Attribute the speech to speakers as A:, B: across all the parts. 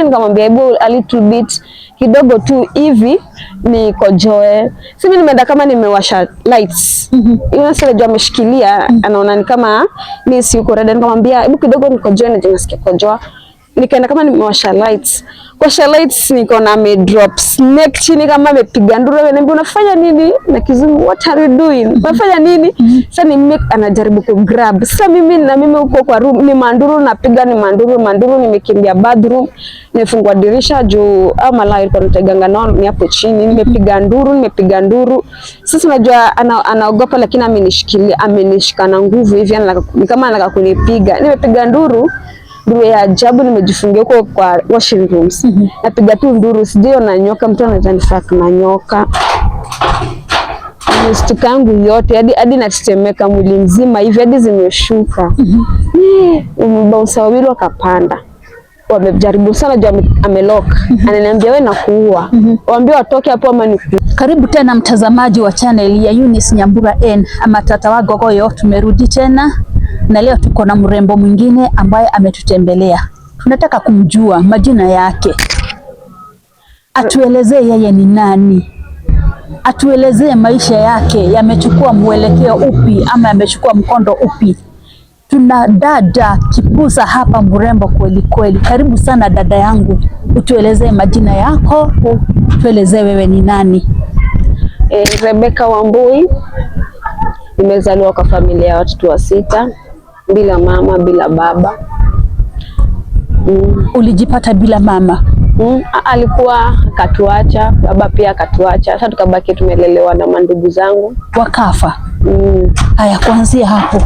A: Nikamwambia, "Hebu a little bit kidogo tu hivi nikojoe." Si mimi nimeenda kama nimewasha lights. Yule sasa najua ameshikilia, anaona ni kama mimi si uko ready. Nikamwambia, "Hebu kidogo nikojoe, na nasikia kojoa." Nikaenda kama nimewasha lights. Kuwasha lights, niko na ame drop snake chini kama amepiga nduru. Ananiambia, "Unafanya nini?" Na Kizungu, "What are you doing? Unafanya nini?" Sasa ni mimi anajaribu ku grab. Sasa mimi na mimi huko kwa room ni manduru napiga, ni manduru manduru, nimekimbia bathroom, nimefungua dirisha juu au malaya ilikuwa nateganga nao ni hapo chini, nimepiga nduru, nimepiga nduru. Sasa unajua anaogopa lakini amenishikilia, amenishika na nguvu hivi, ni kama anataka kunipiga. Nimepiga nduru nduru ya ajabu, nimejifungia huko kwa washing rooms. Napiga tu nduru, sijui na nyoka, mtu anaweza nifuck na nyoka. Nimeshtuka yangu yote hadi natetemeka mwili mzima hivi hadi zimeshuka. Bouncer wawili wakapanda, wamejaribu sana juu amelock. Ananiambia, "We, nakuua, waambie watoke hapo ama niku."
B: Karibu tena, mtazamaji wa channel ya Eunice Nyambura N ama Tata wa Gogoyo. Tumerudi tena na leo tuko na mrembo mwingine ambaye ametutembelea. Tunataka kumjua majina yake, atuelezee yeye ni nani, atuelezee maisha yake yamechukua mwelekeo upi ama yamechukua mkondo upi. Tuna dada Kipusa hapa, mrembo kweli kweli. Karibu sana dada yangu, utuelezee majina yako, tuelezee wewe ni nani.
A: Rebecca Wambui, nimezaliwa kwa familia ya watoto wa sita, bila mama, bila baba.
B: Ulijipata bila mama?
A: Alikuwa akatuacha, baba pia akatuacha. Sasa tukabaki tumelelewa na mandugu zangu.
B: Wakafa?
A: Mm.
B: Haya, kuanzia hapo,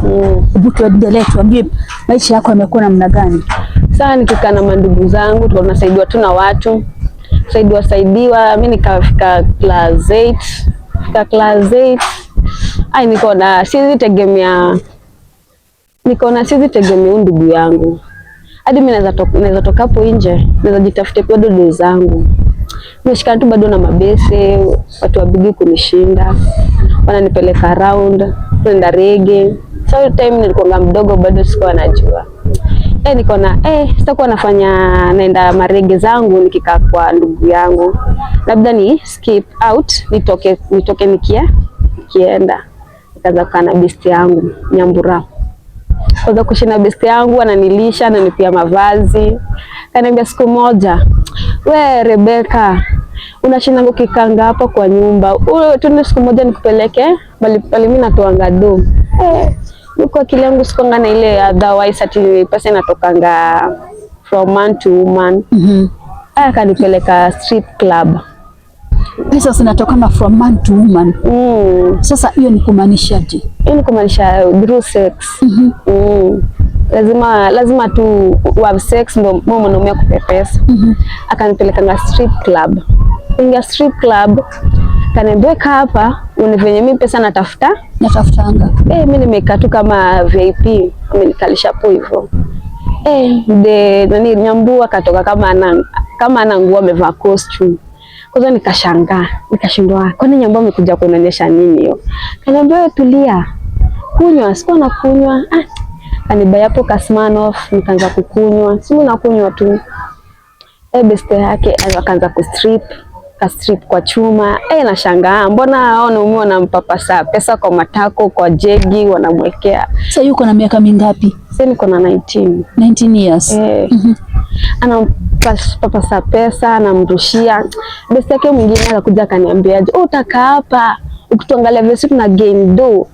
B: hebu tuendelee, tuambie maisha yako yamekuwa namna gani?
A: Sasa nikikaa na mandugu zangu, tulikuwa tunasaidiwa tu na watu, saidiwa saidiwa. Mi nikafika class 8, fika class 8, ai, niko na siwezi tegemea huyu ndugu yangu, hadi mi naweza toka hapo nje, naweza jitafute bado do zangu. Nimeshikana tu bado na mabeste, watu wabigi kunishinda, wananipeleka round, kwenda reggae. So hiyo time nilikuwa mdogo bado sikuwa najua. Niko na sitakuwa nafanya naenda mareggae zangu nikikaa kwa ndugu yangu, labda ni skip out, nitoke nikienda. Nikaanza kukaa na besti yangu Nyambura. Kwanza kuishi na besti yangu, ananilisha, ananipia mavazi. Kaniambia siku moja, "We Rebeka, unashinda ukikanga hapa kwa nyumba, tuende siku moja nikupeleke bali pale mimi natoanga do." Niko akili yangu sikuanga na ile otherwise ati pesa inatokanga from man to woman. Akanipeleka strip club.
B: Pesa zinatokana from man to woman. Sasa hiyo ni kumaanishaje?
A: Hiyo ni kumaanisha through sex. Lazima lazima tu have sex ndo mume mwanaume akupe pesa. Akanipelekanga strip club. Kuingia strip club, kaniambia, "Kaa hapa uone venye mimi pesa natafuta."
B: Natafutanga.
A: Mi nimekaa tu kama VIP, amenikalisha hapo hivyo. De nani Nyambu akatoka kama ana nguo, amevaa costume. Kwanza nikashangaa, nikashindwa, kwani Nyambu amekuja kunionyesha nini hiyo? Kaniambia, "Wewe tulia. Kunywa." Sikuwa nakunywa. Ah, kanibuy hapo ka Smirnoff, nikaanza kukunywa. Si mimi nakunywa tu. Beste yake akaanza kustrip, ka strip kwa chuma. Nashangaa mbona hao wanaume wanampapasa pesa kwa matako, kwa jegi wanamwekea.
B: Sasa yuko na miaka mingapi?
A: Sasa niko na 19.
B: 19 years.
A: Anampapasa pesa, anamrushia. Beste yake mwingine akakuja akaniambia, "Oh, utakaa hapa ukituangalia vile sisi tuna gain do.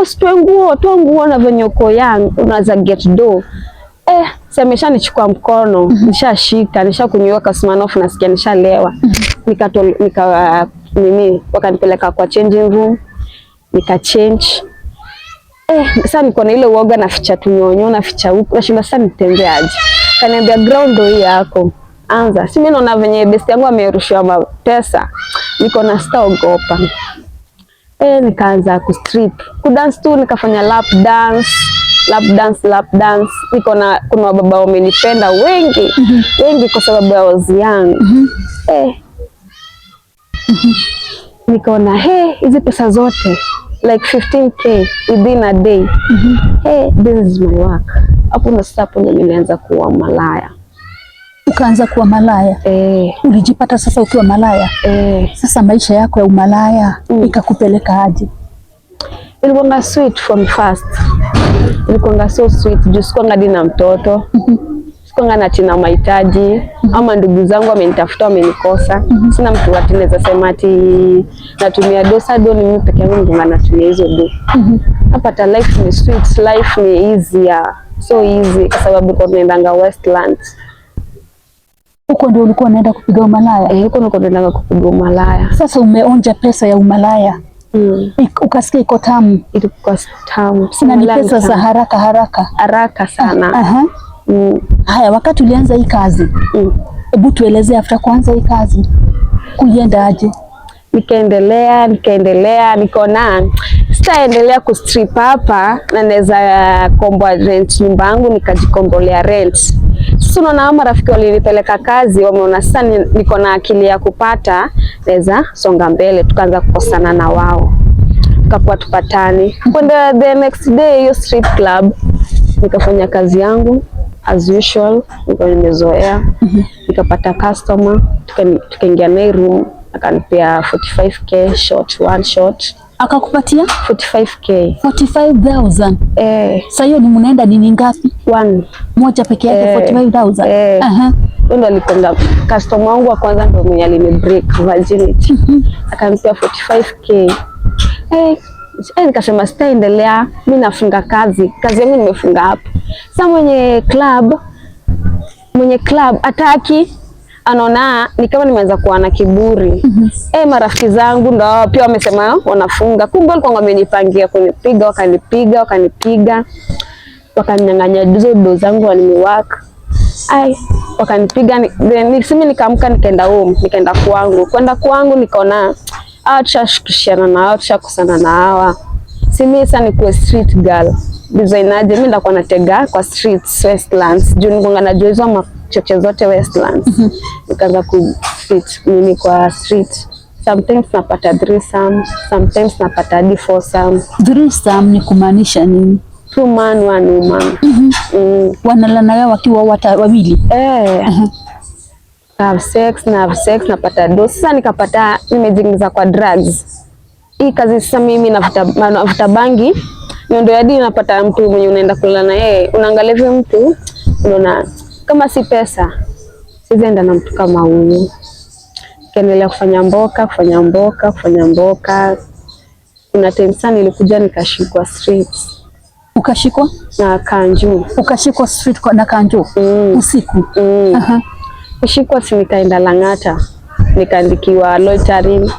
A: Usitoe nguo, toa nguo na venye uko young unaweza get do." Si ameshanichukua mkono, nishashika, nishakunywa ka Smirnoff, nasikia nishalewa. Nika nini, wakanipeleka kwa changing room, nika change. Sasa niko na ile uoga, naficha tunyonyo, naficha huku, nashinda sasa nitembee aje. Kaniambia, "Ground ndo hii yako. Anza." Si mimi naona venye best yangu amerushiwa mapesa. Niko na sitaogopa. Nikaanza kustrip. Kudance tu, nikafanya lap dance, lap dance, lap dance. Niko na kuna wababa wamenipenda wengi, wengi kwa sababu I was young. Nikaona, he, hizi pesa zote like 15K within a day. Hey, this is my work. Hapo ndo sasa, hapo ndo nilianza kuwa malaya.
B: Ukaanza kuwa malaya.
A: Eh.
B: Ulijipata sasa ukiwa malaya.
A: Eh.
B: Sasa maisha yako ya umalaya ikakupeleka aje?
A: Ilikuwanga sweet from first, ilikuwanga so sweet juu sikuwanga hadi na mtoto, sikuwanga na tina mahitaji ama ndugu zangu wamenitafuta wamenikosa. Sina mtu ati naweza sema ati natumia do sa do, ni mimi peke yangu ndio natumia hizo do. Napata life ni sweet, life ni easy, ya so easy kwa sababu kwa tunaendanga Westlands.
B: Huko ndio ulikuwa unaenda kupiga umalaya?
A: Eh, huko ndio tunaendanga kupiga umalaya.
B: Sasa umeonja pesa ya umalaya, ukasikia iko tamu?
A: Ilikuwa tamu.
B: Na ni
A: Umalaya ni
B: pesa za
A: tamu.
B: haraka haraka.
A: Haraka sana.
B: Aha. Haya, wakati ulianza hii kazi, hebu tuelezee after kuanza hii kazi kulienda aje?
A: Nikaendelea, nikaendelea, nikaona sitaendelea kustrip hapa na naweza komboa rent nyumba yangu, nikajikombolea rent. Sasa unaona hao marafiki walinipeleka kazi, wameona sasa niko na akili ya kupata, naweza songa mbele, tukaanza kukosana na wao, tukakuwa tupatani. Kwenda the next day hiyo strip club, nikafanya kazi yangu as usual, nilikuwa nimezoea. Nikapata customer, tukaingia naye room, akanipea 45K shot, one shot.
B: Akakupatia
A: 45K.
B: 45,000.
A: Eh.
B: Sasa hiyo ni mnaenda nini ngapi?
A: One.
B: Moja peke yake?
A: Eh,
B: 45,000.
A: eh.
B: Aha.
A: Huyo ndo alikuwa customer wangu wa kwanza, ndo mwenye alini break virginity, akanipea 45K. Eh, eh, nikasema sitaendelea, mi nafunga kazi, kazi yangu nimefunga hapo. Sasa mwenye club ataki, anaona ni kama nimeanza kuwa na kiburi. Eh, marafiki zangu ndo hao pia wamesema wanafunga, kumbe walikuwa wamenipangia kunipiga, wakanipiga, wakanipiga, wakaninyang'anya hizo do zangu waliniwork. Ai, wakanipiga then simi nikaamka nikaenda home, nikaenda kwangu. Kwenda kwangu nikaona ah, tushashikishiana na hao, tushakosana na hawa. Si mimi sasa nikuwe street girl. Design aje mimi ndakuwa natega kwa streets Westlands. Juu nilikuwa najua hizo machoche zote Westlands. Nikaanza ku street mimi kwa street. Sometimes napata threesome, sometimes napata hadi foursome.
B: Threesome ni kumaanisha nini?
A: Two man, one woman.
B: Wanalala na wewe wakiwa wawili?
A: Eh. Have sex na have sex, napata do. Sasa nikapata nimejiingiza kwa drugs. Hii kazi sasa mimi navuta bangi. Ndio hadi napata mtu mwenye unaenda kulala na yeye, unaangalia hivi mtu unaona kama si pesa siwezi na mtu kama huyu. Nikaendelea kufanya mboka, kufanya mboka, kufanya mboka. Kuna time sana nilikuja nikashikwa streets.
B: Ukashikwa?
A: Na kanju.
B: Ukashikwa street na kanjo?
A: Mm.
B: Usiku?
A: Mm. Kushikwa si nikaenda Lang'ata, nikaandikiwa loitering,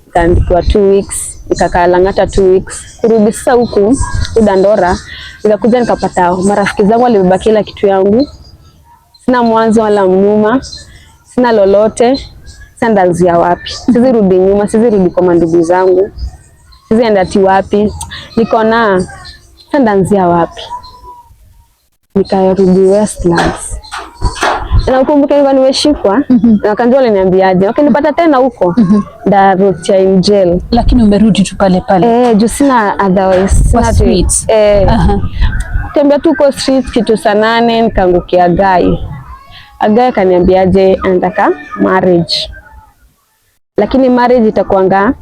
A: nikaandikiwa 2 weeks, nikakaa Lang'ata 2 weeks. Kurudi sasa huku Dandora, nikakuja nikapata marafiki zangu walibeba kila kitu yangu, sina mwanzo wala mnyuma, sina lolote. Sasa ndaanzia wapi? Siwezi rudi nyuma, siwezi rudi kwa mandugu zangu, siwezi enda ati wapi? Nikaona sasa ndaanzia wapi? Nikarudi Westlands. Na ukumbuke nilikuwa nimeshikwa na wakanjua waliniambiaje, wakanipata tena huko ndarot in jail.
B: Lakini umerudi tu pale pale.
A: Eh, juu sina otherwise, sina
B: streets.
A: Eh, tembea tu huko street kitu saa 8 nikaangukia guy. Guy akaniambiaje anataka marriage, lakini marriage itakuanga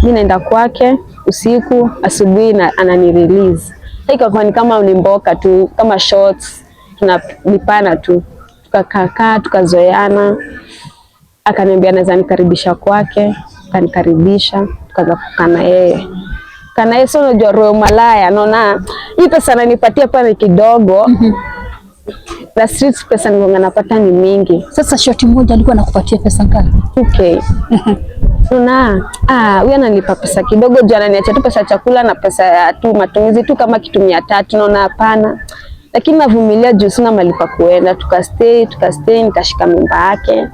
A: mi naenda kwake usiku, asubuhi na anani release. Sasa ikakuwa ni kama ni mboka tu, kama shots tunalipana tu, tukakaa tukazoeana. Akaniambia anaweza nikaribisha kwake, akanikaribisha, tukaanza kukaa na yeye kana yeye. Sio, unajua roho malaya, naona hii pesa ananipatia pale kidogo na street pesa nilikuwa napata ni mingi.
B: Sasa shoti moja alikuwa anakupatia pesa ngapi?
A: Okay. Una ah, huyu ananipa pesa kidogo juu ananiachia tu pesa ya chakula na pesa ya tu matumizi tu kama kitu 300. Naona hapana, lakini navumilia juu sina mahali pa kuenda. Tukastay, tukastay, nikashika mimba yake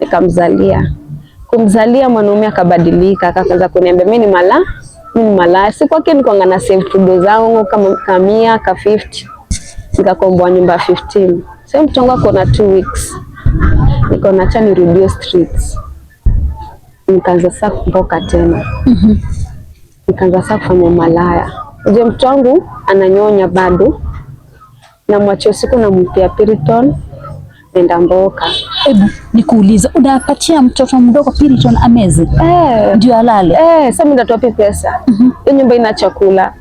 A: nikamzalia. Kumzalia mwanaume akabadilika, akaanza kuniambia mimi ni mala, mimi ni malaya. Si kwake nilikuwa na save tudo zangu kama kamia ka 50, nikakomboa nyumba 15. Sasa mtu wangu ako na 2 weeks, nikaona acha nirudie streets, nikaanza sasa kumboka tena, nikaanza sasa kufanya malaya. Unajua mtoto wangu ananyonya bado, namwachia usiku, nampea Piriton, Nenda mboka.
B: Hebu nikuulize, unapatia mtoto mdogo Piriton ameze
A: Eh,
B: ndio alale?
A: Eh, sasa mimi nitatoa wapi pesa? Hiyo nyumba ina chakula.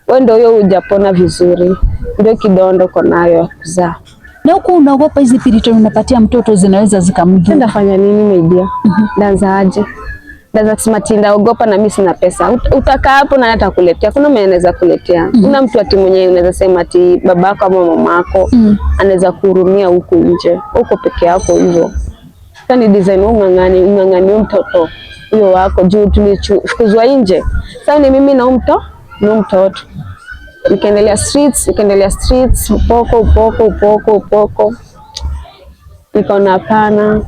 A: Wewe ndio hiyo hujapona vizuri. Ndio kidonda uko nayo ya kuzaa.
B: Na huku unaogopa hizi Piriton unapatia mtoto zinaweza zikamdhuru.
A: Ndafanya nini media? Ndaanza aje? Ndaanza kusema ati ndaogopa na mimi sina pesa. Utakaa hapo na atakuletea. Kuna mwenye anaweza kuletea. Kuna mtu ati mwenye unaweza sema ati babako ama mamako anaweza kuhurumia huku nje. Uko peke yako hivyo. Sasa ni design wewe ung'ang'ani, ung'ang'anie mtoto huyo wako juu tulifukuzwa nje. Sasa ni mimi na huyu na mtoto. Nikaendelea streets, nikaendelea streets, upoko upoko upoko upoko. Nikaona hapana.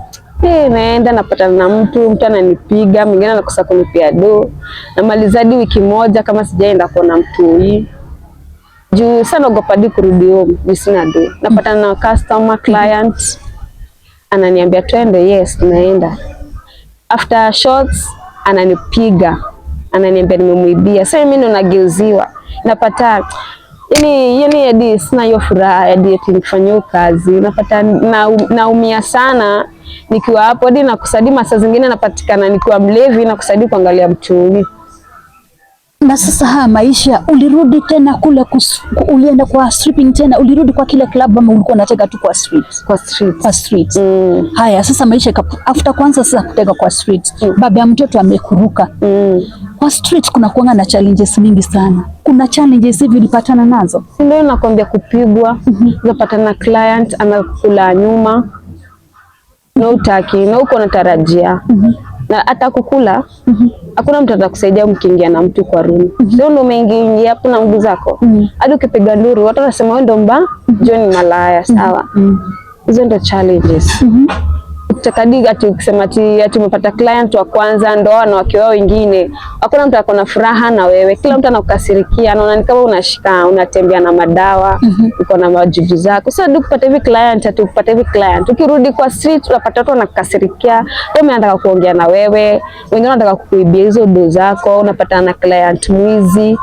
A: Naenda napatana na mtu, mtu ananipiga, mwingine anakosa kunipea do. Namaliza hadi wiki moja kama sijaenda kuona mtu hii. Juu sasa naogopa hadi kurudi home, juu sina do. Napatana na customer, client, ananiambia twende, yes, tunaenda. After shots ananipiga, ananiambia nimemuibia. Sasa mimi ndo nageuziwa. Napata yani hadi sina hiyo furaha hadi eti nikifanya hiyo kazi. Napata naumia sana nikiwa hapo hadi nakusadi masaa zingine napatikana nikiwa mlevi na kusadi kuangalia mtu.
B: Na sasa haya maisha ulirudi tena kule ulienda kwa stripping tena, ulirudi kwa kile club ama ulikuwa unatega tu kwa street?
A: Kwa street.
B: Kwa street.
A: Mm.
B: Haya, sasa maisha after kwanza sasa kutega kwa street. Baba ya mtoto amekuruka. Kwa street kuna kuanga na challenges mingi sana. Kuna challenges hivi ulipatana nazo?
A: Si ndio nakwambia kupigwa, unapata na client anakula nyuma na utaki na uko unatarajia na hata kukula hakuna mtu atakusaidia mkiingia na mtu kwa room. Sio ndio umeingia hapo na mguu zako. Hadi ukipiga nduru watu wanasema wewe ndo mba, John ni malaya, sawa. Hizo ndo challenges. Utakadi ati ukisema ati umepata client wa kwanza ndoa na wake wao wengine, hakuna mtu akona furaha na wewe, kila mtu anakukasirikia, anaona ni kama unashika unatembea na madawa, uko na majuju zako. Sasa hadi kupata hivi client, ati kupata hivi client, ukirudi kwa street unapata watu wanakukasirikia, wewe anataka kuongea na wewe, wengine wanataka kukuibia hizo do zako, unapata na client mwizi.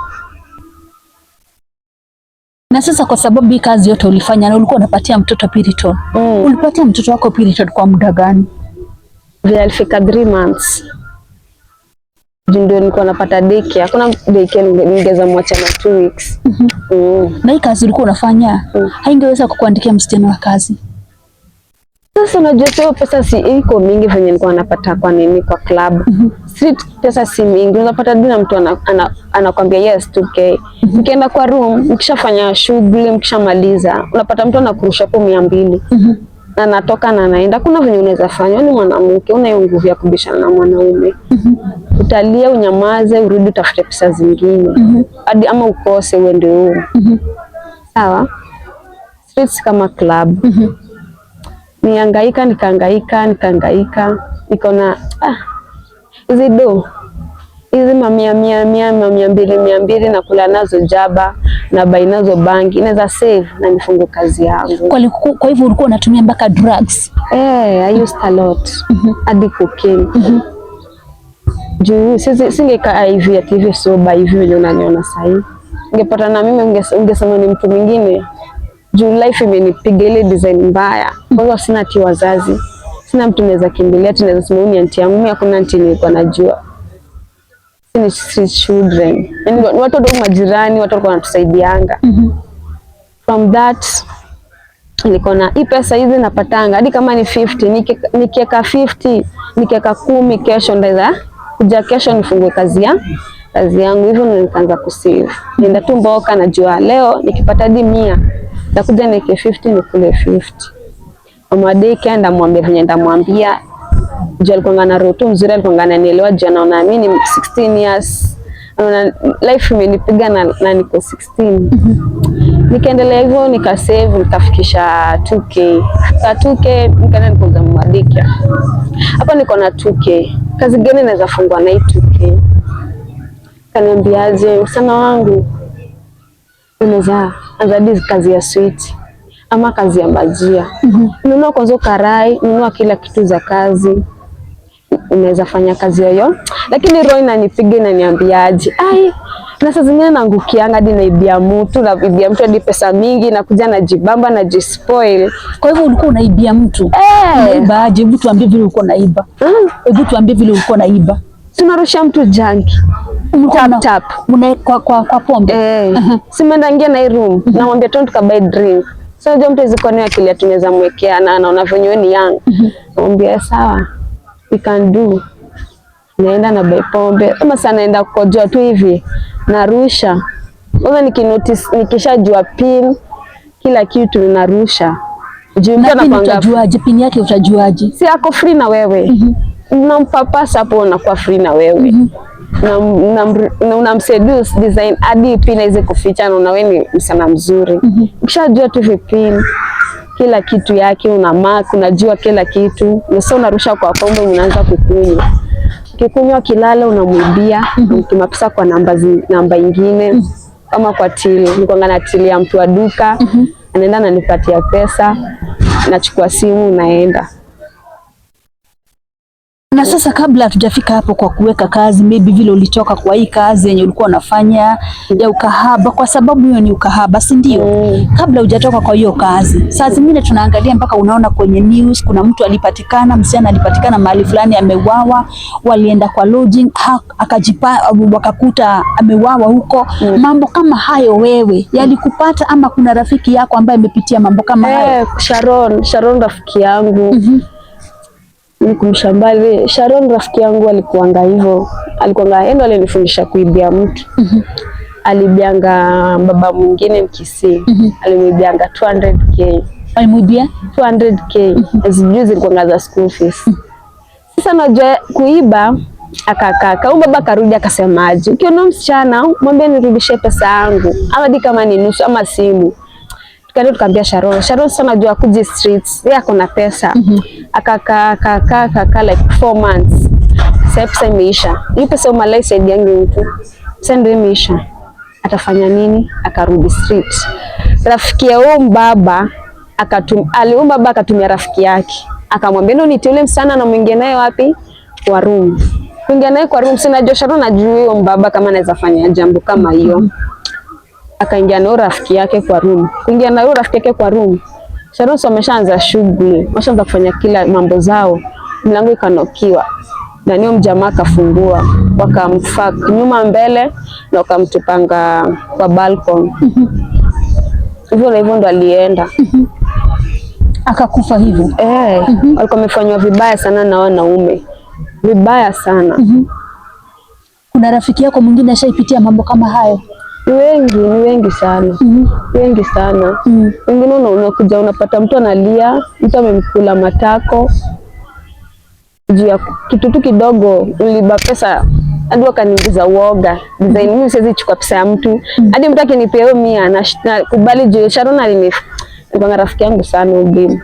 B: Na sasa kwa sababu hii kazi yote ulifanya na ulikuwa unapatia mtoto Piriton. Ulipatia mtoto wako Piriton kwa muda gani?
A: Vile alifika 3 months juu ndio nilikuwa napata daycare. Hakuna daycare ningeweza mwacha na 2 weeks.
B: Na hii kazi ulikuwa unafanya haingeweza kukuandikia msichana wa kazi?
A: Sasa unajua sio pesa si iko mingi venye nilikuwa napata kwa nini kwa club. Street pesa si mingi. Unapata dina mtu anakwambia yes 2K. Mkienda kwa room, mkishafanya shughuli, mkishamaliza, unapata mtu anakurusha hapo 200. Na anatoka na anaenda. Kuna venye unaweza fanya, wewe ni mwanamke, una hiyo nguvu ya kubishana na mwanaume. Utalia, unyamaze, urudi utafute pesa zingine. Hadi ama ukose uende home. Sawa? Streets kama club. Nihangaika, nikahangaika, nikahangaika, nikaona ah, hizi do hizi mamia mia mia mamia mbili mia mbili na kula nazo jaba na buy nazo bangi, inaweza save na nifungue kazi yangu.
B: Kwa hivyo ulikuwa unatumia mpaka drugs?
A: Eh, I used a lot hadi cocaine. Juu singekaa hivi ati hivi sober hivi venye unaniona sahii, ungepata na mimi ungesema ni mtu mwingine juu life imenipiga ile design mbaya. Kwanza sina ati wazazi, sina mtu naweza kimbilia ati naweza sema huyu ni auntie yangu. Mimi hakuna auntie nilikuwa najua. Sisi ni street children, yaani watu wadogo, majirani, watu walikuwa wanatusaidianga. From that niko na hii pesa hizi napatanga hadi kama ni 50 nikieka 50 nikieka 10 kesho ndaweza kuja kesho nifungue kazi yangu. Hivyo ndo nikaanza kusave, nienda tu mboka, najua leo nikipata hadi 100 nakuja niweke 50 nikule 50. Mama daycare ndamwambia venye ndamwambia juu alikuwa na roho tu mzuri, alikuwa ananielewa juu anaona mimi ni 16 years, anaona life imenipiga na niko 16. Nikaendelea hivyo nikasave nikafikisha 2K. Sa 2K nikaenda nikauza mama daycare. Hapa niko na 2K. Kazi gani naweza fungua na hii 2K? Kaniambiaje, msichana wangu, unaweza anza hadi kazi ya sweet ama kazi ya bajia. Nunua kwanza karai, nunua kila kitu za kazi, unaweza fanya kazi yoyo. Lakini roho inanipiga inaniambiaje, ai, Na saa zingine naangukianga hadi naibia mtu, naibia mtu hadi pesa mingi, nakuja najibamba, najispoil.
B: Kwa hivyo ulikuwa unaibia mtu?
A: Eh.
B: Unaiba aje? Hebu tuambie vile ulikuwa unaiba. Hebu tuambie vile ulikuwa unaiba.
A: Tunarusha mtu janki.
B: Ulikuwa
A: Tap, tap.
B: Kwa pombe?
A: Eh, si menda na hii room, namwambia twende tukabuy drink. So unajua mtu hawezi kuwa nayo akili ati tunaweza mwekea na anaona venye wewe ni young. Namwambia sawa, we can do. Naenda na buy pombe. Kama sana naenda kukojoa tu hivi, narusha. Kwanza nikinotice, nikishajua pin kila kitu narusha. Juu mtu
B: Na pin
A: anakuanga
B: utajuaje? Pin yake utajuaje?
A: Si ako free na wewe, unampapasa hapo, unakuwa free na wewe, na unamseduce design hadi pin aweze kuficha, na wewe ni msana mzuri. Ukishajua tu hivi pin kila kitu yake, una mark, unajua kila kitu, na sasa unarusha kwa pombe, unaanza kukunywa. Ukikunywa kilala, unamwibia, unamtuma pesa kwa namba ingine kama kwa till. Nilikuwa na till ya mtu wa duka, anaenda ananipatia pesa, nachukua simu naenda.
B: Na sasa kabla hatujafika hapo kwa kuweka kazi, maybe vile ulitoka kwa hii kazi yenye ulikuwa unafanya ya ukahaba, kwa sababu hiyo ni ukahaba, si ndio?
A: Mm.
B: Kabla hujatoka kwa hiyo kazi, saa zingine tunaangalia mpaka unaona kwenye news kuna mtu alipatikana, msichana alipatikana mahali fulani ameuawa, walienda kwa lodging akajipa, wakakuta ameuawa huko. Mambo kama hayo wewe yalikupata ama kuna rafiki yako ambaye amepitia mambo kama hayo?
A: Eh, Sharon rafiki yangu, ni kumshambali. Sharon rafiki yangu alikuanga hivyo, alikuanga yeye ndo alinifundisha kuibia mtu. Alibianga baba mwingine Mkisii, alimwibianga 200K.
B: Alimwibia?
A: 200K, sijui zilikuwanga za school fees. Sasa najua kuiba, akakaa huyu baba akarudi akasemaje, ukiona msichana mwambie nirudishie pesa yangu, ama hadi kama ni nusu ama simu. Tukaenda tukaambia Sharon. Sharon sasa najua kuji streets, yeye ako na pesa. Akakaa akakaa akakaa like 4 months. Sasa pesa imeisha. Hii pesa umalai saidiangi mtu. Sasa ndio imeisha. Atafanya nini? Akarudi street. Rafiki ya huyu baba huyu baba akatumia rafiki yake. Akamwambia ndio nitie ule msichana na mwingie naye wapi? Kwa room. Kuingia naye kwa room, sina najua Sharon ajui huyo mbaba kama anaweza fanya jambo kama hiyo. Akaingia na huyo rafiki yake kwa room. Kuingia na huyo rafiki yake kwa room, Sharon si wameshaanza shughuli, wameshaanza kufanya kila mambo zao. Mlango ikanokiwa na niyo mjamaa akafungua, wakamfuck nyuma mbele na wakamtupanga kwa balcony. Hivyo na hivyo ndo alienda.
B: Akakufa hivyo?
A: Eh, walikuwa wamefanywa vibaya sana na wanaume, vibaya sana.
B: Kuna rafiki yako mwingine ashaipitia mambo kama hayo?
A: Ni wengi, ni wengi sana, wengi sana. Wengine unakuja unapata mtu analia, mtu amemkula matako juu ya kitu tu kidogo, uliba pesa hadi wakaniingiza uoga. Design mimi siwezi chukua pesa ya mtu, hadi mtu akinipea hiyo 100 na kubali juu Sharon alikuwa rafiki yangu sana ubimu.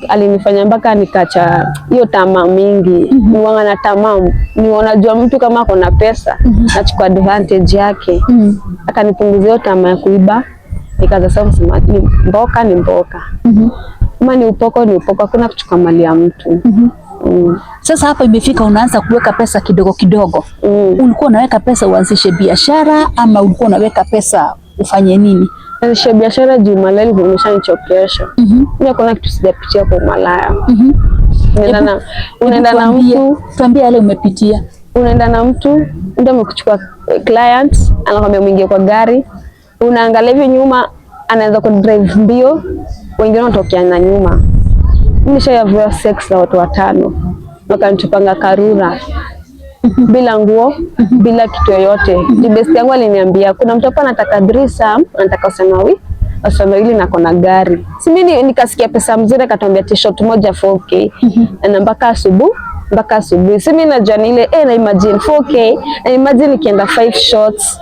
A: Alinifanya mpaka nikacha hiyo tamaa mingi. Niwanga na tamaa, ni unajua mtu kama ako na pesa nachukua advantage yake. Akanipunguzia hiyo tamaa ya kuiba, nikaanza sasa kusema ni mboka ni mboka, kama ni upoko ni upoko, hakuna kuchukua mali ya mtu.
B: Sasa hapa imefika unaanza kuweka pesa kidogo kidogo. Ulikuwa unaweka pesa uanzishe biashara ama ulikuwa unaweka pesa ufanye nini?
A: Anzisha biashara juu malaya ilikuwa imeshanichokesha. Mimi hakuna kitu sijapitia kwa umalaya. Unaenda na mtu,
B: Tuambie yale umepitia.
A: Unaenda na mtu, mtu amekuchukua client, anakwambia mwingie kwa gari, unaangalia hivi nyuma, anaanza ku drive mbio, wengine wanatokea na nyuma. Mimi nishaavua sex na watu watano, wakanitupanga Karura bila nguo, bila kitu yoyote. Juu best yangu aliniambia kuna mtu hapa anataka threesome, anataka wasema wawili na kona gari. Si mimi nikasikia pesa mzuri, akatuambia t-shirt moja 4K na mpaka asubuhi, mpaka asubuhi. Si mimi najua ni ile na imagine 4K na imagine nikienda 5 shots,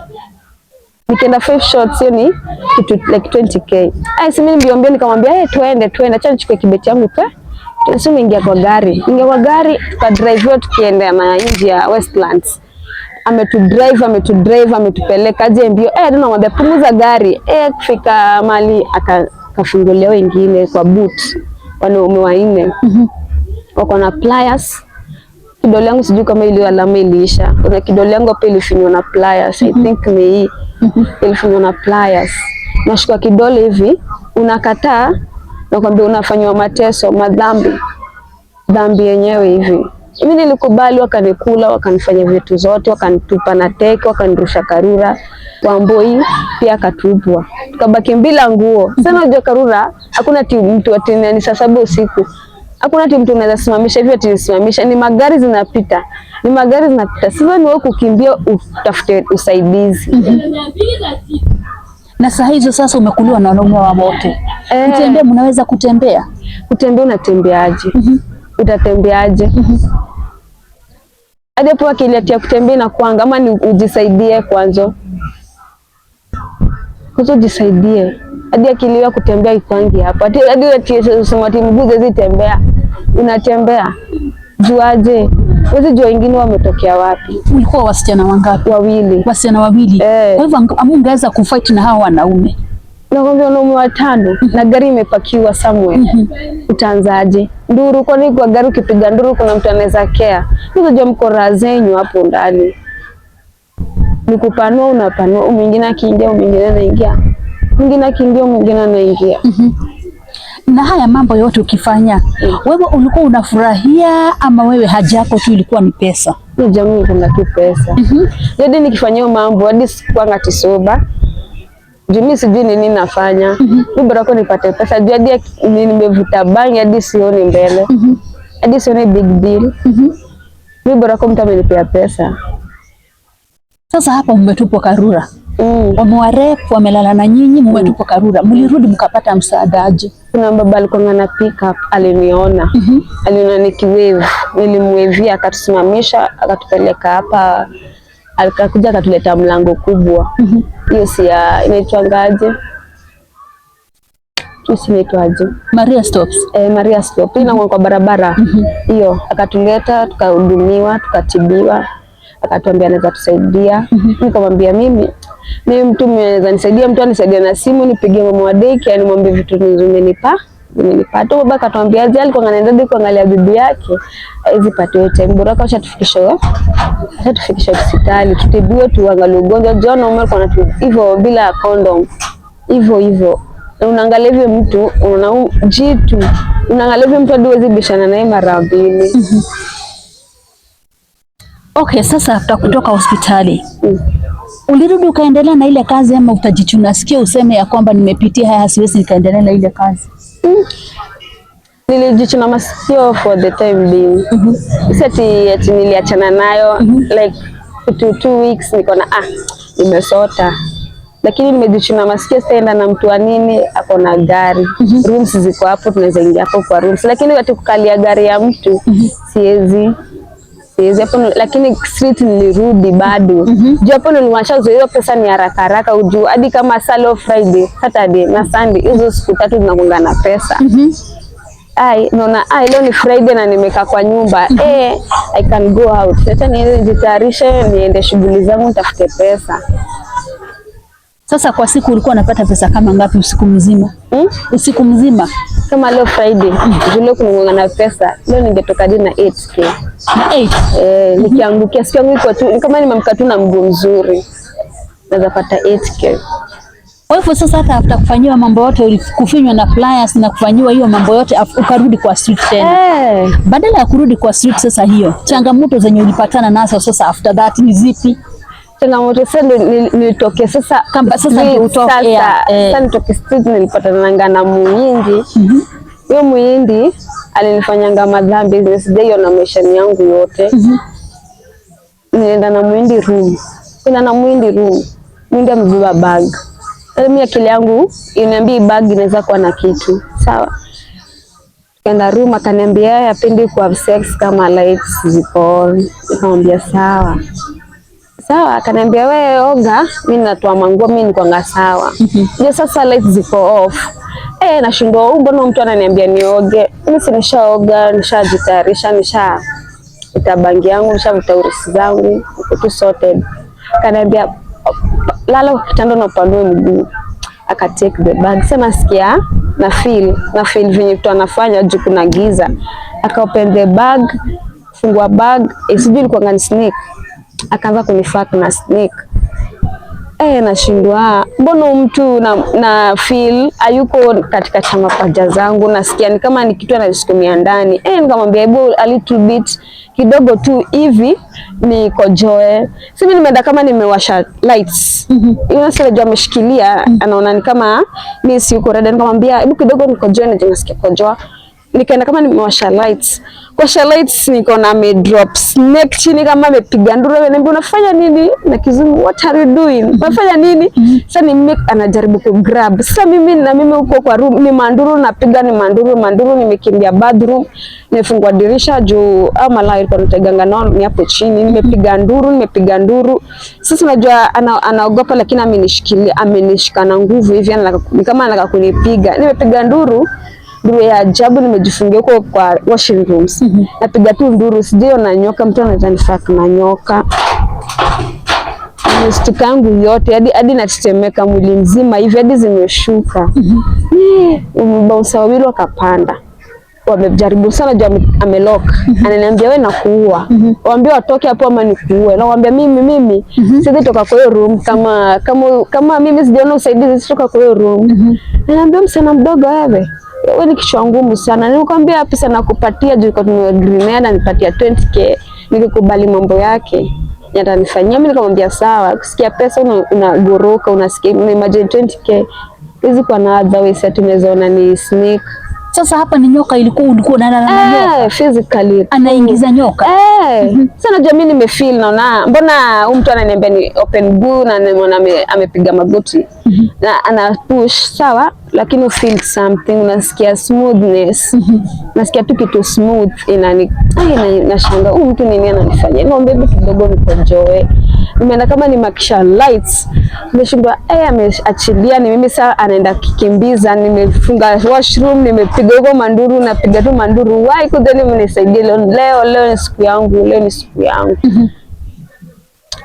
A: nikienda 5 shots hiyo ni kitu like 20K. Ai, si mimi mbio mbio nikamwambia, twende twende, acha nichukue kibeti yangu tu. Sisi ingia kwa gari, ingia kwa gari tukadrive tukienda na nje ya Westlands. Ametudrive, ametudrive, ametupeleka aje mbio. Tunamwambia punguza gari. Kufika mali akafungulia wengine kwa boot, wanaume wanne wako na pliers. Kidole yangu sijui kama ile alama iliisha. Kuna kidole yangu hapa ilifinywa na pliers. I think ni hii. Ilifinywa na pliers. Nashika kidole hivi, unakataa, nakwambia unafanywa mateso, madhambi. Dhambi yenyewe hivi. Mimi nilikubali, wakanikula, wakanifanya vitu zote, wakanitupa na teke, wakanirusha Karura. Wamboi pia akatupwa, tukabaki bila nguo. Sasa unajua Karura hakuna ti mtu ati ni saa 7 usiku, hakuna ti mtu unaweza simamisha hivyo ati simamisha, ni magari zinapita, ni magari zinapita. Sasa ni wewe kukimbia utafute usaidizi.
B: Na saa hizo sasa umekuliwa na wanaume wa wote.
A: Eh.
B: Kutembea, mnaweza kutembea?
A: Kutembea unatembeaje? Utatembeaje? Hadi hapo akili ati ya kutembea inakuanga ama ni ujisaidie kwanza. Kwanza ujisaidie. Hadi akili ya kutembea ikwangi hapo. Hadi hadi ati usema ati mguu haziwezi tembea. Unatembea. Juaje? Huwezi jua wengine wametokea wapi.
B: Ulikuwa wasichana wangapi?
A: Wawili.
B: Wasichana wawili.
A: Eh.
B: Kwa hivyo hamungeweza kufight na hawa wanaume.
A: Nakwambia wanaume watano na gari imepakiwa somewhere. Utaanzaje? Nduru, kwani kwa gari ukipiga nduru kuna mtu anaweza kea? Unajua mko raha zenyu hapo ndani. Ni kupanua, unapanua, mwingine akiingia, mwingine anaingia. Mwingine akiingia, mwingine anaingia.
B: Na haya mambo yote ukifanya, wewe ulikuwa unafurahia ama wewe haja yako tu ilikuwa ni pesa?
A: Ni jamii kuna tu pesa. Hadi nikifanyia hiyo mambo hadi sikuanga ati sober. Juu mimi sijui nini nafanya. Mimi bora ko nipate pesa. Juu hadi nimevuta bangi hadi sioni mbele. Hadi sioni big deal. Mimi bora ko mtu amenipea pesa.
B: Sasa hapa mmetupwa Karura. Wamewarape, wamelala na nyinyi, mmetupwa Karura. Mlirudi mkapata msaada aje?
A: Kuna baba alikuwa na pick up, aliniona. Aliniona nikiwave, nilimwevia akatusimamisha, akatupeleka hapa, akakuja akatuleta mlango kubwa. Hiyo si ya inaitwangaje? Hiyo si inaitwaje?
B: Maria Stopes.
A: Eh, Maria Stopes inakuwa kwa barabara hiyo. Akatuleta, tukahudumiwa, tukatibiwa, akatuambia anaweza tusaidia. Nikamwambia mimi mtu anaweza nisaidia, mtu anisaidia na simu, nipigie mama wa daycare nimwambie vitu zimenipata. Baba akatuambia aje, alikuwa anaenda kuangalia bibi yake hawezi pata hiyo time, bora kwa ashatufikisha hospitali tutibiwe, tuangalie ugonjwa. John Omar kwa hivyo bila condom hivyo hivyo, na unaangalia hivyo mtu unaona jitu, unaangalia hivyo mtu hadi huwezi bishana naye mara mbili.
B: Okay, sasa after kutoka hospitali ulirudi ukaendelea na ile kazi ama utajichuna sikia useme ya kwamba nimepitia haya, siwezi nikaendelea na ile kazi?
A: Nilijichuna masikio for the time being. Si ati niliachana nayo like 2 weeks niko na nimesota, lakini nimejichuna masikio. Sitaenda na mtu wa nini ako na gari. Rooms ziko hapo, tunaweza ingia hapo kwa rooms, lakini ati kukalia gari ya mtu siwezi, siwezi hapo. Lakini street nilirudi bado juu hapo niliwasha hiyo pesa ni haraka haraka, ujuu hadi kama salo Friday, Saturday na Sunday, hizo siku tatu zinakuanga na pesa. Ai, naona ai, leo ni Friday na nimekaa kwa nyumba, I can go out. Sasa niende nijitayarishe niende shughuli zangu nitafute pesa.
B: Sasa kwa siku ulikuwa unapata pesa kama ngapi usiku mzima?
A: Hmm?
B: Usiku mzima.
A: Kama leo Friday, juu leo kunung'ana na pesa, leo ningetoka hadi na 8K.
B: Na 8.
A: Eh, nikiangukia siku yangu iko tu kama nimeamka tu na mguu mzuri, naweza pata 8K.
B: Kwa hivyo sasa hata after kufanyiwa mambo yote, kufinywa na pliers na kufanyiwa hiyo mambo yote, ukarudi kwa street tena.
A: Eh,
B: Badala ya kurudi kwa street sasa, hiyo changamoto zenye ulipatana nazo sasa after that ni zipi?
A: Changamoto sasa ndio nilitoke sasa
B: Kamba sasa
A: street,
B: ndio utoke,
A: sasa,
B: yeah.
A: sasa nitoke street nilipatana na muhindi. Huyo muhindi alinifanyanga madhambi zenye sijaiona maishani yangu yote. Nilienda na muhindi room, kwenda na muhindi room, muhindi amebeba bag. Sasa mimi akili yangu inaniambia hii bag inaweza kuwa na kitu, sawa. Tukaenda room, akaniambia yeye hapendi ku have sex kama lights ziko on. Nikamwambia sawa sawa, akaniambia wewe oga, mimi natoa manguo, mimi nikwanga sawa. Je, sasa lights ziko off. Eh, nashindwa huyu, mbona mtu ananiambia nioge? Mimi si nishaoga, nishajitayarisha, nisha bangi yangu, nishavuta urisi zangu, niko tu sorted. Akaniambia lala kwa kitanda na upanue mguu. Aka take the bag. Sasa nasikia na feel venye mtu anafanya juu kuna giza. Aka open the bag. Fungua bag, sijui ilikuwa ni snake. Akaanza kunifuck na snake. Nashindwa mbona mtu na feel hayuko katika chama paja zangu, nasikia ni kama ni kitu anasukumia ndani. Nikamwambia hebu a little bit kidogo tu hivi nikojoe. Si mimi nimeenda kama nimewasha lights. Mm-hmm. Sasa najua ameshikilia, anaona ni kama mimi si yuko ready. Nikamwambia hebu kidogo nikojoe, na nasikia kojoa. Nikaenda kama nimewasha lights. Kuwasha lights niko na ame drop snake chini kama amepiga nduru. Ananiambia unafanya nini? Na kizungu, what are you doing? Unafanya nini? Sasa ni mimi anajaribu ku grab. Sasa mimi na mimi huko kwa room ni manduru napiga, ni manduru manduru, nimekimbia bathroom, nimefungua dirisha juu au malaya ilikuwa nateganga nao ni hapo chini, nimepiga nduru, nimepiga nduru. Sasa unajua anaogopa lakini amenishikilia, amenishika na nguvu hivi, ni kama anataka kunipiga. Nimepiga nduru nduru ya ajabu, nimejifungia huko kwa washing rooms. Napiga tu nduru, sijaiona nyoka, mtu anaweza nifuck na nyoka. Nimeshtuka yangu yote hadi hadi natetemeka mwili mzima hivi hadi zimeshuka. Bouncer wawili wakapanda, wamejaribu sana juu amelock. Ananiambia wewe nakuua, waambie watoke hapo ama nikuue. Nawaambia mimi siwezi toka kwa hiyo room kama mimi sijaona usaidizi sitoka kwa hiyo room. Ananiambia msichana mdogo wewe, wewe ni kichwa ngumu sana. Nilikwambia pesa nakupatia juu kwa tumeagree na nipatia 20K, nikikubali mambo yake atanifanyia. Mimi nikamwambia sawa. Kusikia pesa unagoroka, unasikia una imagine 20K hizi kwa na other ways ati unaweza ona ni snake.
B: Sasa hapa ni nyoka ilikuwa ulikuwa unaona na nyoka.
A: Eh, physically
B: Anaingiza nyoka.
A: Eh, sasa najua mimi nimefeel, naona mbona huyu mtu ananiambia ni open guu na nimeona amepiga magoti na ana push sawa, lakini you feel something, unasikia smoothness, nasikia tu kitu smooth inani ai, nashangaa huyu mtu nini ananifanyia? Niombe hebu kidogo nikojoe. Nimeenda kama nimewasha lights, nimeshindwa ameachilia, ni mimi sasa anaenda kikimbiza, nimefunga washroom, nimepiga huko manduru, napiga tu manduru, why kudeni mnisaidie leo, leo leo ni siku yangu, leo ni siku yangu.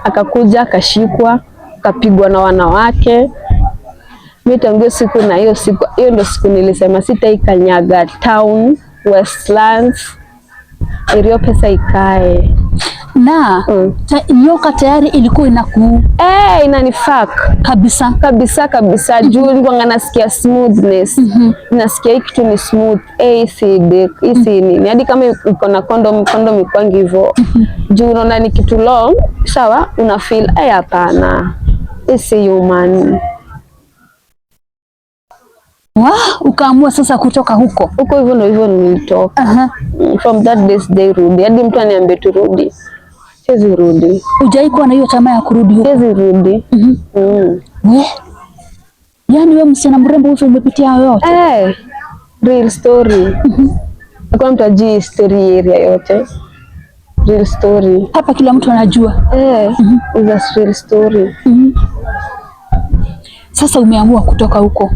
A: Akakuja akashikwa, akapigwa na wanawake. Mi tangu hiyo siku na hiyo siku, hiyo ndo siku nilisema sitaikanyaga town Westlands, iliyo pesa ikae.
B: Na nyoka tayari ilikuwa inaku
A: Inanifuck
B: kabisa.
A: Kabisa kabisa, juu nilikuwa nasikia smoothness, nasikia hii kitu ni smooth, si dick, hii si nini, hadi kama iko na condom, condom ikwangi hivyo juu unaona ni kitu long, sawa, una feel hapana, hii si human.
B: Wah, ukaamua sasa kutoka huko.
A: Huko hivyo ndo hivyo nilitoka. From that day sijairudi, hadi mtu aniambie turudi, siwezi rudi.
B: Hujai kuwa na hiyo tamaa ya kurudi huko?
A: Siwezi rudi.
B: We. Yaani wewe msichana mrembo hivi umepitia hayo yote?
A: Eh, real story. Hakuna mtu ajui story area yote. Real story.
B: Hapa kila mtu anajua.
A: Eh, is a real story.
B: Sasa umeamua kutoka huko.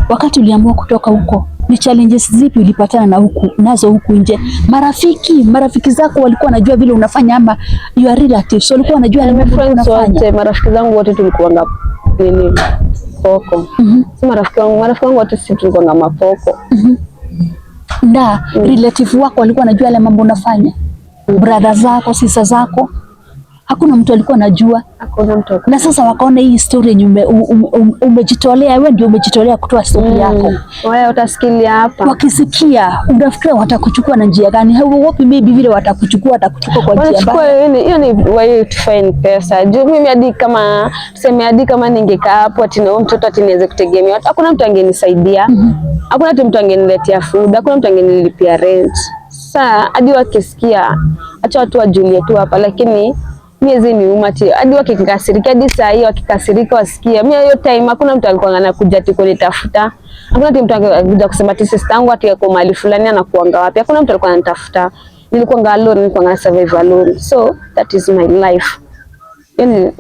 B: Wakati uliamua kutoka huko, ni challenges zipi ulipatana na huku nazo huku nje? Marafiki zako walikuwa wanajua vile unafanya ama your relatives walikuwa wanajua
A: My
B: vile
A: friends
B: unafanya?
A: wote, marafiki zangu wote tulikuwanga nini poko. Si marafiki wangu wote si tulikuwanga mapoko.
B: Na relative wako walikuwa wanajua yale mambo unafanya? Brother zako, sister zako? Hakuna mtu alikuwa anajua.
A: Hakuna mtu
B: Na sasa wakaona hii story yenye umejitolea, wewe ndio umejitolea kutoa story yako.
A: Wewe utasikilia hapa.
B: Wakisikia unafikiria watakuchukua na njia gani? Hauogopi maybe vile watakuchukua kwa njia
A: Wanachukua
B: mbaya?
A: hiyo ni way to find pesa. Juu mimi hadi kama tuseme hadi kama ningekaa hapo ati na huyo mtoto ati niweze kutegemea, hakuna mtu angenisaidia. Hakuna ati mtu angeniletea food, hakuna mtu angenilipia rent. Sasa hadi wakisikia, acha watu wajulie tu hapa, lakini miezi ni umati hadi wakikasirika, hadi saa hii wakikasirika wasikie. Mimi hiyo time hakuna mtu alikuwa anakuja ati kunitafuta. Hakuna ati mtu angekuja kusema ati sister yangu ati yuko mahali fulani anakuanga wapi. Hakuna mtu alikuwa ananitafuta. Nilikuwa alone, nilikuwa na survive alone. So that is my life. Yani,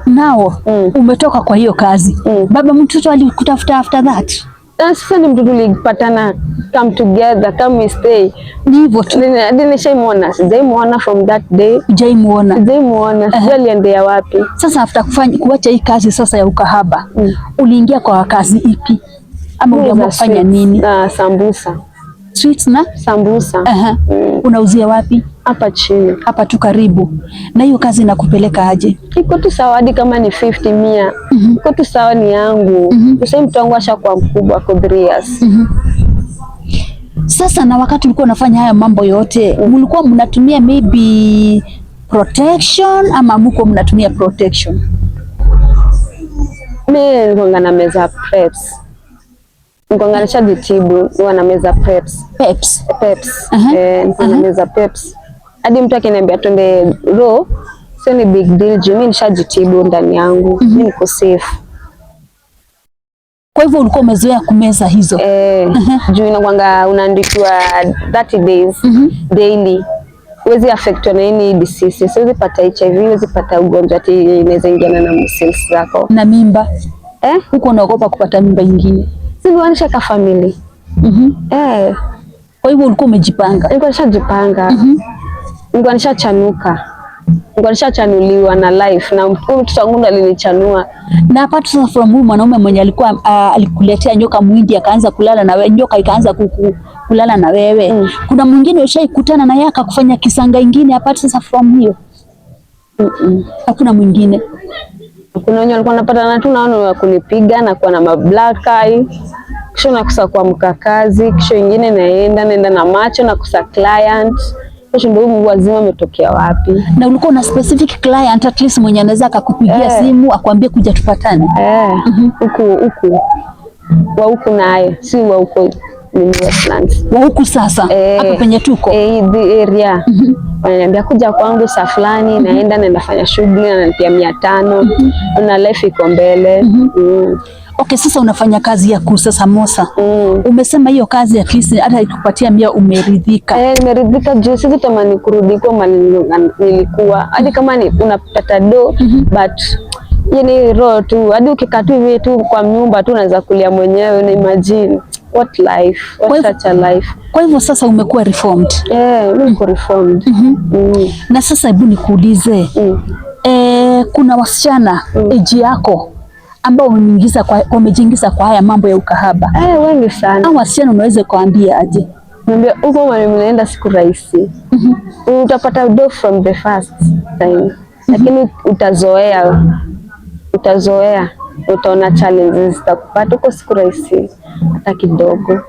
B: Nao umetoka kwa hiyo kazi. Baba mtoto alikutafuta after that?
A: Na sasa ni mtu tulipatana, come together, come we stay.
B: Ni hivyo tu.
A: Hadi nishaimuona, sijaimuona from that day.
B: Hujaimuona.
A: Sijaimuona, sijui aliendea wapi.
B: Sasa after kufanya kuacha hii kazi sasa ya ukahaba, uliingia kwa kazi ipi? Ama uliamua
A: Za
B: kufanya
A: sweets
B: nini?
A: Na sambusa.
B: Sweets na
A: Sambusa.
B: Aha.
A: Mm.
B: Unauzia wapi?
A: Hapa chini.
B: Hapa tu karibu. Na hiyo kazi inakupeleka aje?
A: Iko tu sawa, hadi kama ni 50 100. Iko tu sawa, ni yangu. Sasa mtu wangu ashakuwa mkubwa, ako 3 years.
B: Sasa na wakati ulikuwa unafanya haya mambo yote, mlikuwa mnatumia maybe protection ama mko mnatumia protection?
A: Mi nilikuwa na meza preps. Nilikuwa nishajitibu, huwa na meza preps.
B: Peps.
A: Peps.
B: Aha.
A: Eh, nilikuwa na meza peps. Hadi mtu akiniambia twende raw, sio ni big deal juu mi nishajitibu ndani yangu. Mi niko safe.
B: Kwa hivyo ulikuwa umezoea kumeza hizo?
A: Eh, juu inakwanga unaandikiwa 30 days daily. Huwezi affectwa na any diseases, huwezi pata HIV, huwezi pata ugonjwa ati inaweza ingiana na cells zako.
B: Na mimba?
A: Eh?
B: Huko unaogopa kupata mimba ingine?
A: Si nishaka family. Eh,
B: Kwa hivyo ulikuwa umejipanga?
A: Nilikuwa nishajipanga. Nilikuwa nishachanuka. Nilikuwa nishachanuliwa na life na huyu mtoto wangu ndo alinichanua.
B: Na apart sasa from huyu mwanaume mwenye alikuwa alikuletea nyoka mwindi akaanza kulala na wewe, nyoka ikaanza kulala na wewe. Kuna mwingine ushaikutana na yeye akakufanya kisanga ingine apart sasa from hiyo? Hakuna mwingine.
A: Kuna wenye walikuwa wanapatana tu naona wa kunipiga na kuwa na ma black eye. Kisha nakosa kuamka kazi, kisha ingine naenda na macho nakosa client. Kisha ndio huyu wazima ametokea wapi?
B: Na ulikuwa una specific client at least mwenye anaweza akakupigia simu akwambie kuja tupatane?
A: Eh, huku huku wa huku naye si wa huko ni Westlands.
B: Wa huku sasa hapa penye tuko?
A: Eh, the area. Wananiambia kuja kwangu saa fulani, naenda fanya shughuli, nanilipia 500. Na life iko mbele.
B: Okay, sasa unafanya kazi ya kuuza samosa.
A: Mm.
B: Umesema hiyo kazi at least hata ikupatia 100 umeridhika.
A: Eh, nimeridhika juu siwezi tamani kurudi kwa mali nilikuwa. Hadi kama ni unapata do, but yani roho tu, hadi ukikaa tu hivi tu kwa nyumba tu unaweza kulia mwenyewe, una imagine what life, what such a life.
B: Kwa hivyo sasa umekuwa reformed.
A: Eh, mimi niko reformed.
B: Na sasa hebu nikuulize, kuna wasichana age yako ambao wamejiingiza kwa haya mambo ya ukahaba?
A: Eh, wengi sana.
B: Au wasichana unaweza kuambia aje?
A: Niambia huko mahali mnaenda siku rahisi. Utapata do from the first time. Lakini utazoea. Utazoea. Utaona challenges zitakupata huko, siku rahisi hata kidogo.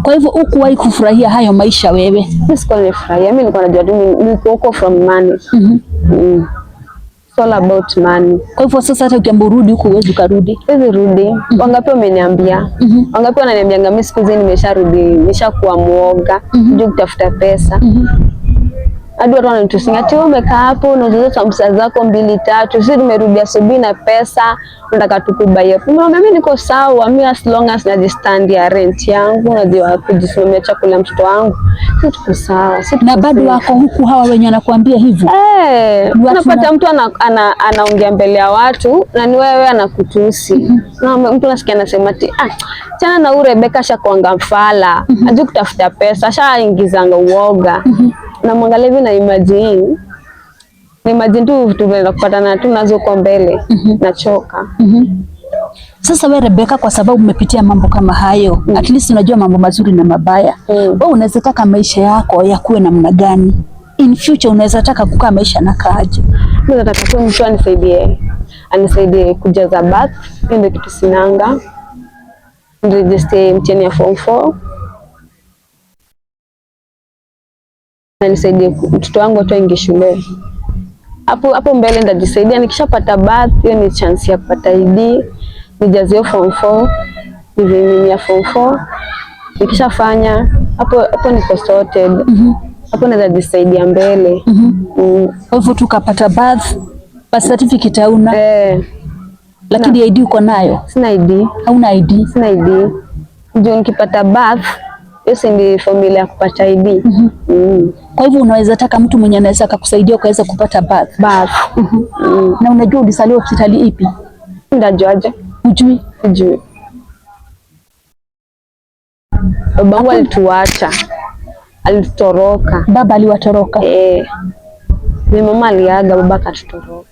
B: Kwa hivyo hukuwahi kufurahia hayo maisha wewe?
A: Mimi sikuwa nimefurahia. Mimi nilikuwa najua tu niko huko from money. It's all about money.
B: Kwa hivyo sasa hata ukiamba urudi huko huwezi ukarudi.
A: Siwezi rudi. Wangapi wameniambia? Wangapi wananiambianga mimi siku hizi nimesharudi, nimeshakuwa muoga, sijui kutafuta pesa. Hadi watu wananitusinga ati wewe umekaa hapo unauza sambusa zako mbili tatu, sisi tumerudi asubuhi na pesa, unataka tukubuyie. Nimewaambia mimi niko sawa, mimi as long as najistand ya rent yangu, najua kujisimamia chakula mtoto wangu, sisi tuko sawa. Sisi
B: Na
A: tuko
B: bado
A: safe.
B: wako huku hawa wenye wanakuambia hivyo?
A: Eh,
B: Watu
A: unapata mtu anaongea mbele ya watu na ni wewe anakutusi. Na mtu nasikia anasema ati ah, chana na huyu Rebecca ashakuanga mfala, ajui kutafuta pesa, ashaingizanga uoga. Namwangalia hivi na imagine. Na imagine tu vitu vinaweza kupatana tu nazo kwa mbele. Nachoka.
B: Sasa we Rebecca, kwa sababu umepitia mambo kama hayo, at least unajua mambo mazuri na mabaya. Wewe unaweza taka maisha yako yakuwe namna gani? In future unaweza taka kukaa maisha nakaaje?
A: Mimi nataka tu mtu anisaidie kujaza birth, hiyo ndio kitu sinanga. Niregister mtihani ya form 4 na nisaidie mtoto wangu atoe ingie shule. Hapo hapo mbele nitajisaidia, nikishapata birth, hiyo ni chance ya kupata ID, nijazie form 4, nivimimia form 4. Nikishafanya hapo hapo niko sorted. Hapo naweza jisaidia mbele.
B: Kwa hivyo tukapata birth, birth certificate hauna,
A: Eh,
B: lakini ID uko nayo?
A: Sina ID.
B: Hauna ID?
A: Sina ID. Ndio nikipata birth, hiyo si ndio formula ya kupata ID.
B: Kwa hivyo unaweza taka mtu mwenye anaweza akakusaidia ukaweza kupata birth.
A: Birth.
B: Na unajua ulizaliwa hospitali ipi?
A: Ndajuaje?
B: Hujui?
A: Sijui. Babangu alituacha, alitutoroka.
B: Baba aliwatoroka?
A: Eh. Ni mama aliaga, baba akatutoroka.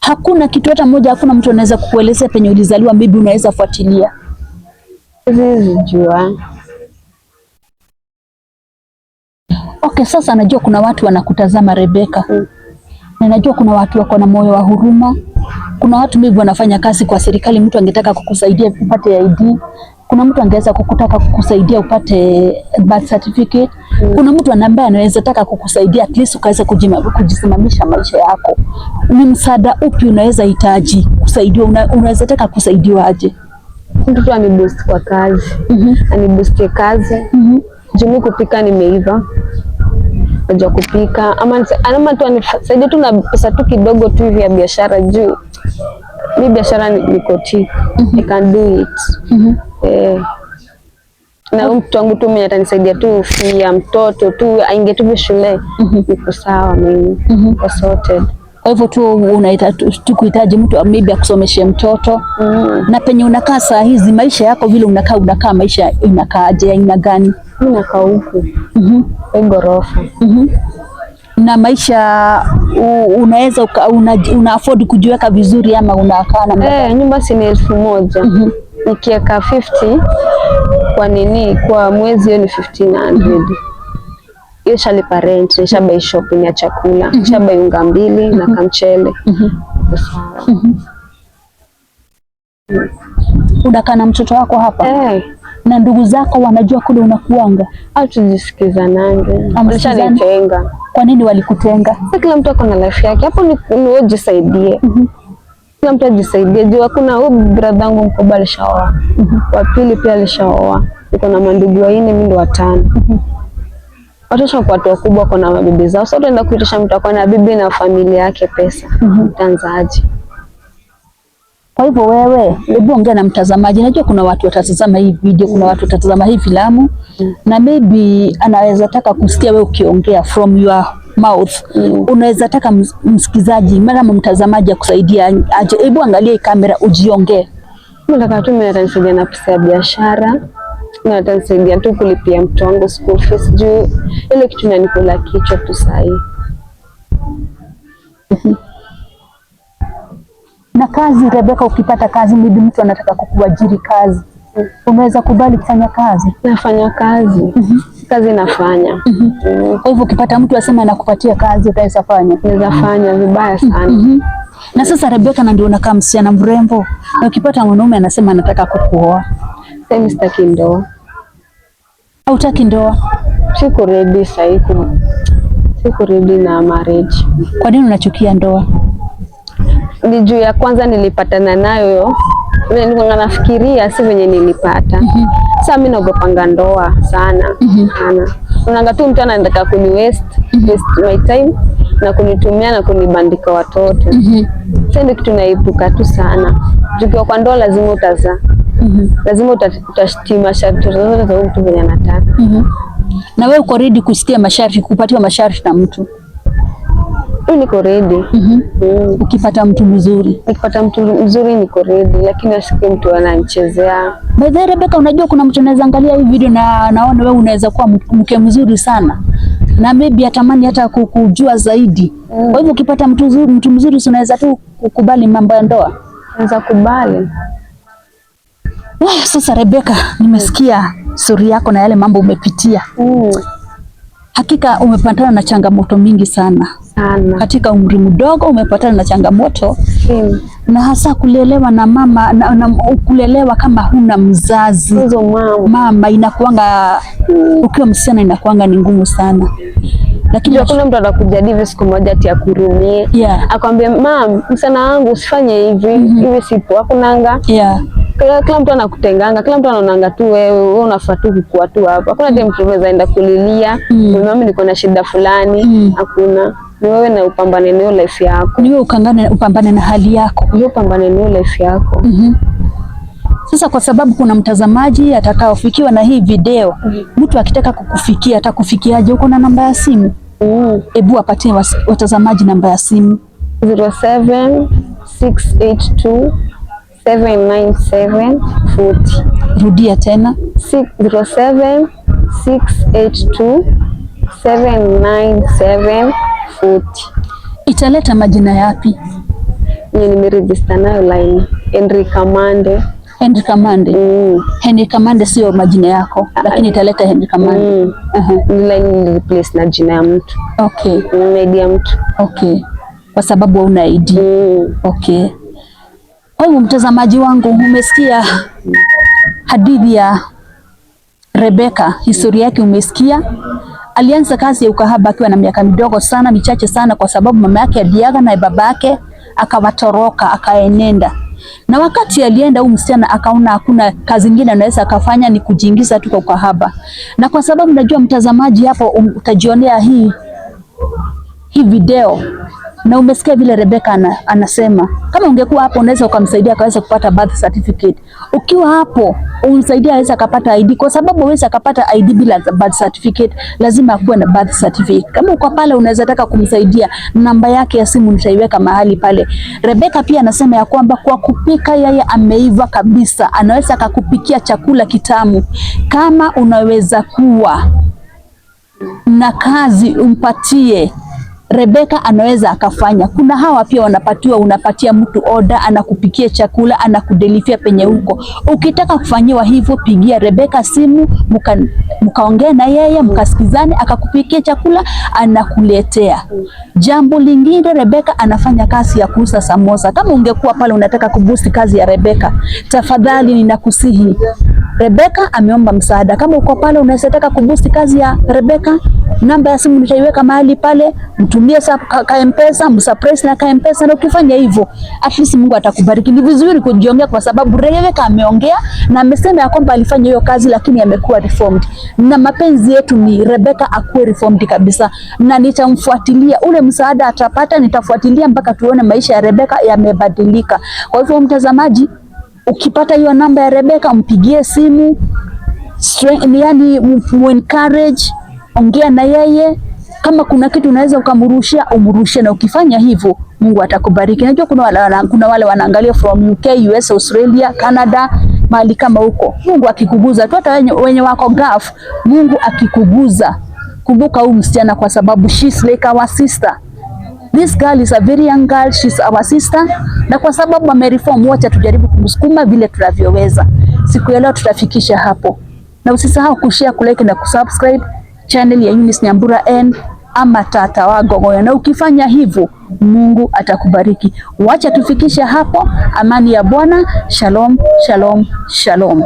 B: Hakuna kitu hata moja, hakuna mtu anaweza kukuelezea penye ulizaliwa, maybe unaweza fuatilia?
A: Siwezi jua.
B: Okay, sasa najua kuna watu wanakutazama Rebeka. Na najua kuna watu wako na moyo wa huruma. Kuna watu maybe wanafanya kazi kwa serikali, mtu angetaka kukusaidia upate ID. Kuna mtu angeweza kukutaka kukusaidia upate birth certificate. Kuna mtu ambaye anaweza taka kukusaidia at least ukaweza kujisimamisha maisha yako. Ni msaada upi unaweza hitaji kusaidiwa? Unaweza taka kusaidiwa aje?
A: Mtu tu aniboost kwa kazi, aniboostie kazi. Juu mi kupika nimeiva, najua kupika, ama tu anisaidie tu na pesa tu kidogo tu hivi ya biashara, juu mi biashara niko tik, I can do it. Eh. Na huyu mtu wangu tu mimi atanisaidia tu fee ya mtoto tu aingie tu shule, niko sawa mimi, niko sorted.
B: Kwa hivyo tu unaita tu kuhitaji mtu maybe akusomeshe mtoto. Na penye unakaa saa hizi, maisha yako vile unakaa maisha inakaaje, aina gani?
A: Mimi nakaa huku kwa ghorofa.
B: Na maisha unaweza una afford kujiweka vizuri ama unakaa na
A: Eh, nyumba si ni 1000. Nikiweka 50 kwa nini kwa mwezi, hiyo ni 1500. Hiyo shalipa rent, nishabuy shopping ya chakula, nishabuy unga mbili na kamchele. Iko sawa.
B: Unakaa na mtoto wako hapa?
A: Eh,
B: Na ndugu zako wanajua kule unakuanga?
A: Au tujisikizanange.
B: Hamsikizani?
A: Walishanitenga.
B: Kwa nini walikutenga?
A: Sasa kila mtu ako na life yake. Hapo ni wewe jisaidie. Kila mtu ajisaidie. Juu hakuna, huyu brother yangu mkubwa alishaoa. Wa pili pia alishaoa. Niko na mandugu wanne, mimi ndo watano. Watoto kwa watu wakubwa wako na mabibi zao. Sasa utaenda kuitisha mtu ako na bibi na familia yake pesa. Utaanzaje?
B: Kwa hivyo wewe, hebu ongea na mtazamaji. Najua kuna watu watatazama hii video, kuna watu watatazama hii filamu na maybe anaweza taka kusikia wewe ukiongea from your mouth. Unaweza taka msikizaji mara mtazamaji akusaidia aje? Hebu angalia hii kamera ujiongee.
A: Mimi nataka tu mimi atanisaidia na pesa ya biashara. Na atanisaidia tu kulipia mtoto wangu school fees, juu ile kitu inanikula kichwa tu sahi.
B: Na kazi, Rebeka, ukipata kazi, maybe mtu anataka kukuajiri kazi, unaweza kubali kufanya kazi?
A: Nafanya kazi. Kazi nafanya.
B: Kwa hivyo ukipata mtu asema anakupatia kazi, utaweza fanya?
A: Naweza fanya vibaya sana.
B: Na sasa Rebeka, na ndio unakaa msichana mrembo, na ukipata mwanaume anasema anataka kukuoa,
A: Sasa mimi sitaki ndoa.
B: hautaki ndoa?
A: Siko ready sahi, siko ready na marriage.
B: Kwa nini unachukia ndoa?
A: Ni juu ya kwanza nilipatana nayo, nilikuwa nafikiria si venye nilipata. Sasa mimi naogopanga ndoa sana sana. Unaanga tu mtu anataka kuni waste my time na kunitumia na kunibandika watoto. Sasa ndio kitu naepuka tu sana. Juu kwa ndoa lazima utazaa. Lazima utatii masharti zote za huyu mtu venye anataka.
B: Na wewe uko ready kusikia masharti, kupatiwa masharti na mtu?
A: Mimi niko ready.
B: Ukipata mtu mzuri.
A: Nikipata mtu mzuri niko ready, lakini asikie mtu ananichezea.
B: By the way, Rebecca, unajua kuna mtu anaweza angalia hii video na naona wewe unaweza kuwa mke mzuri sana na maybe atamani hata kujua zaidi. Kwa hivyo ukipata mtu mzuri, si unaweza tu kukubali mambo ya ndoa?
A: Naweza kubali.
B: Wah, sasa Rebecca, nimesikia stori yako na yale mambo umepitia. Hakika umepatana na changamoto mingi sana.
A: Sana.
B: Katika umri mdogo umepatana na changamoto na hasa kulelewa na mama na kulelewa kama huna mzazi
A: Hizo mama.
B: mama, inakuanga ukiwa msichana inakuanga ni ngumu sana, lakini
A: Juu hakuna mtu atakuja hivi siku moja ati akuhurumie. Akwambie, "Mam, msichana wangu, usifanye hivi, hivi sipo." Hakunanga. Kila mtu anakutenganga, kila mtu anaonanga tu wewe unafaa tu kukua tu hapo. Hakuna time mtu anaweza enda kulilia, "Mami, niko na shida fulani." Hakuna. Ni wewe na upambane nayo life yako.
B: Ni wewe ukangane, upambane na hali yako.
A: Ni upambane nayo life yako.
B: Sasa kwa sababu kuna mtazamaji atakaofikiwa na hii video, mtu akitaka kukufikia atakufikiaje? Uko na namba ya simu?
A: Mm.
B: Ebu apatie watazamaji namba ya simu.
A: 07 682 797 40.
B: Rudia tena.
A: 07 682 797 40.
B: Italeta majina yapi?
A: Yenye nimeregister nayo line, Henry Kamande.
B: Henry Kamande. Henry Kamande sio majina yako, lakini italeta Henry Kamande.
A: Ni line nilireplace na jina ya mtu. ID ya mtu.
B: Okay. Kwa sababu hauna ID. Okay. Kwa hivyo mtazamaji wangu, umesikia hadithi ya Rebeka, historia yake umesikia. Alianza kazi ya ukahaba akiwa na miaka midogo sana, michache sana, kwa sababu mama yake aliaga na baba yake akawatoroka, akaenenda. Na wakati alienda, huyu msichana akaona hakuna kazi nyingine anaweza akafanya, ni kujiingiza tu kwa ukahaba. Na kwa sababu najua mtazamaji hapo utajionea hii video na umesikia vile Rebeka anasema kama ungekuwa hapo unaweza ukamsaidia akaweza kupata birth certificate. Ukiwa hapo umsaidia aweza akapata ID, kwa sababu aweza akapata ID bila birth certificate, lazima akuwe na birth certificate. Kama uko pale unaweza taka kumsaidia, namba yake ya simu nitaiweka mahali pale. Rebeka pia anasema ya kwamba kwa kupika yeye ameiva kabisa, anaweza akakupikia chakula kitamu. Kama unaweza kuwa na kazi umpatie Rebeka, anaweza akafanya. Kuna hawa pia wanapatiwa, unapatia mtu oda, anakupikia chakula, anakudelivia penye huko. Ukitaka kufanyiwa hivyo, pigia Rebeka simu, mkaongea na yeye, mkasikizane, akakupikia chakula, anakuletea. Jambo lingine, Rebeka anafanya kazi ya kuuza samosa. Kama ungekuwa pale unataka kuboost kazi ya Rebeka, tafadhali ninakusihi. Rebeka ameomba msaada. Kama uko pale unaweza taka kuboost kazi ya Rebeka, namba ya simu nitaiweka mahali pale, mtumie ka M-Pesa, msurprise na ka M-Pesa, na ukifanya hivyo at least Mungu atakubariki. Ni vizuri kujiongea kwa sababu Rebeka ameongea na amesema ya kwamba alifanya hiyo kazi lakini amekuwa reformed, na mapenzi yetu ni Rebeka akuwe reformed kabisa, na nitamfuatilia ule msaada atapata, nitafuatilia mpaka tuone maisha ya Rebeka yamebadilika. Kwa hivyo mtazamaji, ukipata hiyo namba ya Rebeka mpigie simu, yani mu encourage, ongea na yeye. Kama kuna kitu unaweza ukamrushia, umrushie, na ukifanya hivyo Mungu atakubariki. Najua kuna wale wanaangalia from UK, US, Australia, Canada, mahali kama huko. Mungu akikuguza tu, hata wenye wako Gulf, Mungu akikuguza, kumbuka huyu msichana, kwa sababu she's like our sister. This girl is a very young girl, she's our sister. Na kwa sababu amereform, wacha tujaribu kumsukuma vile tunavyoweza. Siku ya leo tutafikisha hapo, na usisahau kushare, kulike na kusubscribe channel ya Eunice Nyambura N ama Tata wa Gogoyo, na ukifanya hivyo Mungu atakubariki. Wacha tufikishe hapo. Amani ya Bwana. Shalom, shalom, shalom.